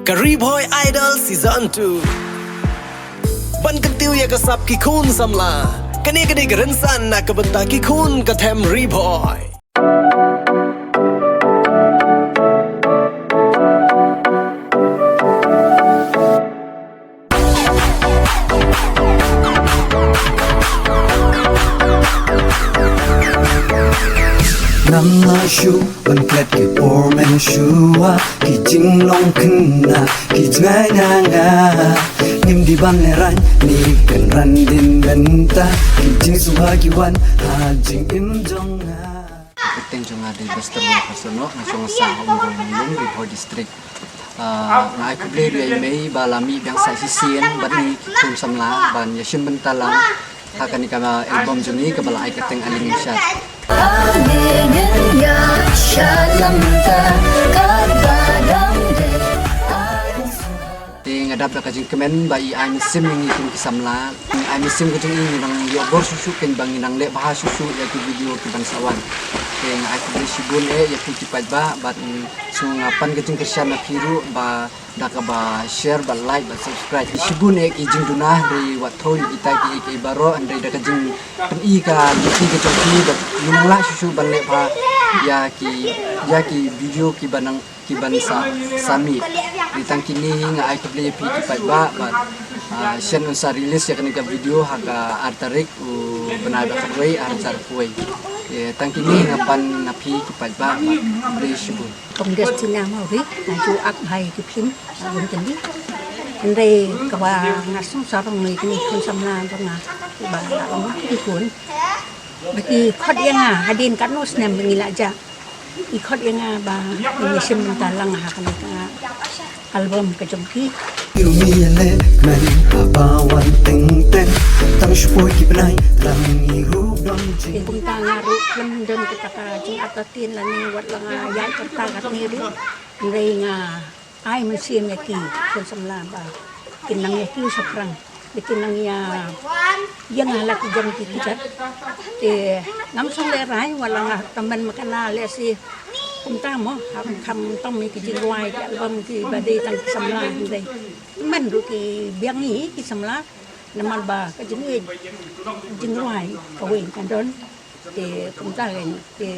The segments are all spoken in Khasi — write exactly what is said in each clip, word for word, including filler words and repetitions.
Ka Ri Bhoi Idol Season two. Ban kyntiew ïa ka sap ki khun samla. Kane kane ka rynsan na ka bynta ki khun ka them Ri Bhoi. Ngam lah shuh ban klet ki por mynshuwa, ki jinglong khynnah, ki jngai nga nga. Ngim dei ban lehraiñ, ni kan ran dien mynta, ki jingsngewbha ki wan ha jingim jong nga. Ka kyrteng jong nga dei Bester Wai Pharsaw Noh, nga shong ha Umroi Mawlum, Ri Bhoi District. Ah, nga ai khublei ïa i mei ba la mih biang sa shisien bad ngi ki khun samla ban ïashim bynta lang ha kane ka album jong ngi kaba la ai kyrteng Aling Shat. Ani ngin ïa sha lamta ka ba dang dei. Te nga dap da ka jingkmen ba i ai mynsiem ïa ngi kum ki samla. Ai mynsiem ka jong i ngi nang ïoh bor shuh shuh, keiñ ba ngi nang leh bha shuh shuh ïa ki video ki ban sa wan. Te nga ai khublei shibun eh ïa phi ki paidbah bad, mm, sngewbha nga pan ka jingkyrshan na phi ruh ba da kaba share bad like bad subscribe. Shibun eh ki jingduna hynrei wat thoi kita ki, ki baroh hynrei da ka jingpyni ka lynti ka jong phi bad ngi nang lah shuh shuh ban leh bha ïa ki, ïa ki video ki ban nang ki ban sa, sa mih. Te tang kine hi nga ai khublei ïa phi ki paidbah bad, ah, shen un sa release ïa kane ka video ha ka ar tarik u bnai ba khatwei ar hajar khatwei. Te tang kine hi nga pan na phi ki paidbah bad khublei shibun. Kong Destina Mawri, nga ju ak bha ïa ki film, ah, Gun Kyndi. Hynrei kaba nga sngewsarong ïa kine khun samla jong nga ba la ong ki khun ba ki khot ïa nga hadien katno snem ba ngi la jah. I khot ïa nga ba ngi shim bynta lang ha kane ka album ka jong ki. Ïa ngi ïa leh kmen haba wan teng teng, tang shipoi ki bnai lang ngi ruh don jing. Te kumta nga ruh khlem don kata ka jingartatien lane wat la nga ïaid ka rta katne ruh. Hynrei nga ai mynsiem ïa ki khun samla ba kin nang ïa kiew shaphrang, ba kin nang ïa ïeng ha la ki jong ki kjat. Te ngam shym lehraiñ wat la nga tymmen ma ka na lehse kumta mo, ha kham tam ïa ki jingrwai ki album ki ba dei tang ki samla hynrei tymmen ruh ki biang ïa ki samla namar ba ka jingïeit jingrwai kawei ka don. Te kumta kein te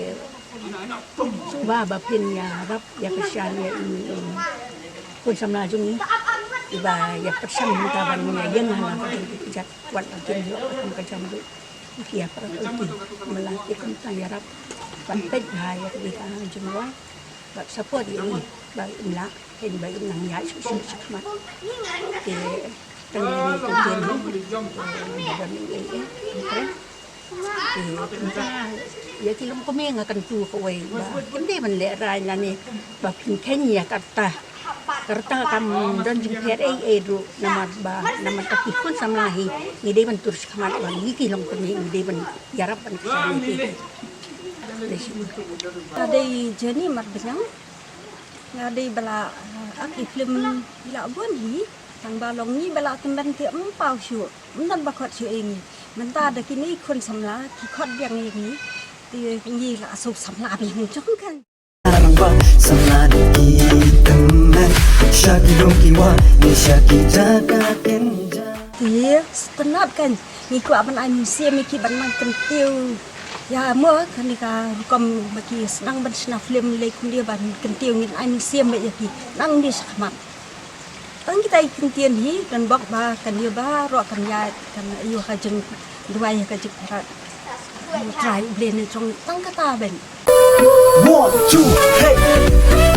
sngewbha ba phin ïarap ïa kyrshan ïa i, i khun samla jong ngi iba ïa pyrshang mynta ban ïa ïeng ha la ka jong ki kjat wat la kin ïoh ka kam ka jam ruh ki ïa pyrshang ulti. Mala te kumta ïarap ban peit bha ïa ka dei ka jingrwai bad support ïa i ba im lah kein ba im nang ïaid shuh shuh shakhmat. Te tang ïa ngi kyntien hi. Te ba don ei ei. Te kumta ïa ki longkmie nga kyntu kawei ba kin dei ban lehraiñ lane ba phin kheiñ ïa ka rta. Ka rta kam don jingpher ei ei ruh namar ba namar ka ki khun samla hi ngi dei ban tur shakhmat ba ngi ki longkmie ngi dei ban ïarap ban kyrshan ïa ki. Ka dei Jenny Marbaniang. Nga dei ba la, ah, ak ïa ki film ïa la bun hi. Tang ba long ngi ba la kyndan te ym paw shuh, ym don ba khot shuh ïa ngi. Mynta da kine khun samla ki khot biang ïa ngi. Te ngi la shu samla biang jong ka. Arang ba samla da ki tymmen sha ki lum ki wah ne sha ki jaka kynja. Te sngewtynnat kan ngi kwah ban ai mynsiem ïa ki ban nang kyntiew. Ïa mo kane ka rukom ba ki sdang ban shna film lei kumne ban kyntiew ngin ai mynsiem ïa ki nang ne shakhmat. Tang kita i kyntien hi kan bok ba kan ïa baroh kan ïa kan ïa ka jingduwai ka jingpyrkhat. Trai U Blei ne jong tang kata ben. One, two, hey.